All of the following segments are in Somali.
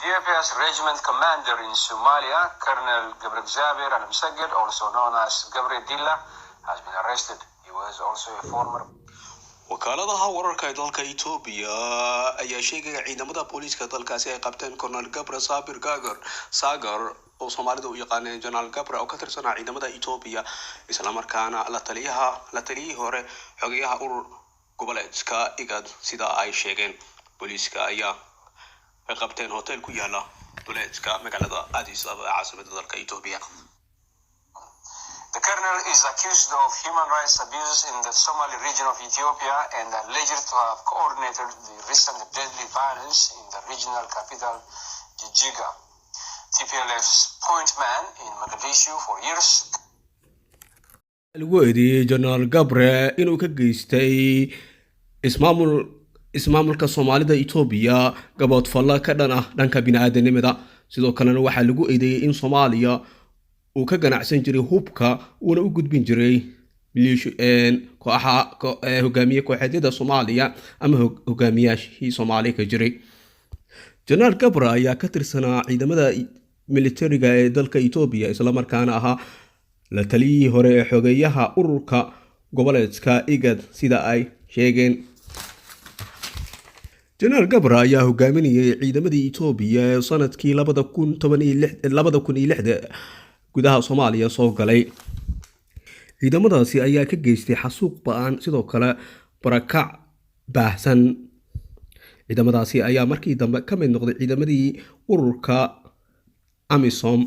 Ethiopia's regiment commander in Somalia, Colonel Gebregziabher Alemseged, also known as Gebre Dilla, has been arrested. He was also a former Wakaaladaha wararka ee dalka Etoobiya ayaa sheegaya ciidamada booliiska dalkaasi ay qabteen Colonel Gabre Sabir Gagar Sagar, oo Soomaalida u yaqaaneen General Gabre, oo ka tirsanaa ciidamada Etoobiya, islamarkaana la taliyaha la taliyihii hore xogeyaha urur goboleedka IGAD. Sida ay sheegeen booliiska ayaa ay qabteen hotel ku yaala duleedka magaalada Addis Ababa ee caasimada dalka Etoobiya. The colonel is accused of human rights abuses in the Somali region of Ethiopia and alleged to have coordinated the recent deadly violence in the regional capital, Jijiga. TPLF's point man in Mogadishu for years, Lagu eedeeyey Jenaraal Gabre inuu ka geystay ismaamulka Soomaalida Etoobiya gaboodfallo ka dhan ah dhanka bini-aadanimada. Sidoo kalena waxaa lagu eedeeyey in Soomaaliya uu ka ganacsan jiray hubka, uuna u gudbin jiray kooxaha hogaamiye kooxeedyada Soomaaliya ama hogaamiyaashii Soomaaliya ka jiray. Jenaraal Gabre ayaa ka tirsanaa ciidamada militariga ee dalka Etoobiya, islamarkaana ahaa la taliyihii hore ee xogeyaha ururka goboleedka IGAD. Sida ay sheegeen, Jenaraal Gabre ayaa hogaaminayay ciidamadii Etoobiya ee sanadkii 2016, 2006da gudaha Soomaaliya soo galay. Ciidamadaasi ayaa ka geystay xasuuq ba-an, sidoo kale barakac baahsan. Ciidamadaasi ayaa markii dambe ka mid noqday ciidamadii ururka AMISOM,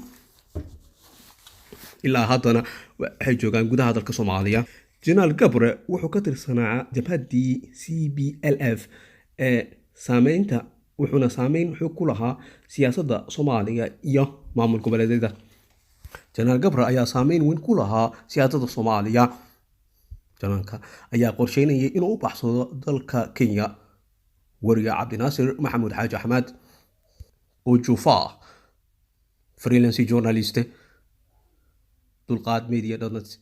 ilaa haddana waxay joogaan gudaha dalka Soomaaliya. Jenaraal Gabre wuxuu ka tirsanaa jabhaddii CBLF ee saameynta, wuxuuna saameyn xoog ku lahaa siyaasadda Soomaaliya iyo maamul goboleedyada. Jenaraal Gabre ayaa saameyn weyn ku lahaa siyaasadda Soomaaliya. Jananka ayaa qorsheynayay inuu u baxsado dalka Kenya. Wariga Cabdinaasir Maxamuud Xaaji Axmed Ujufa, freelance journalist, Dulqaad Media net.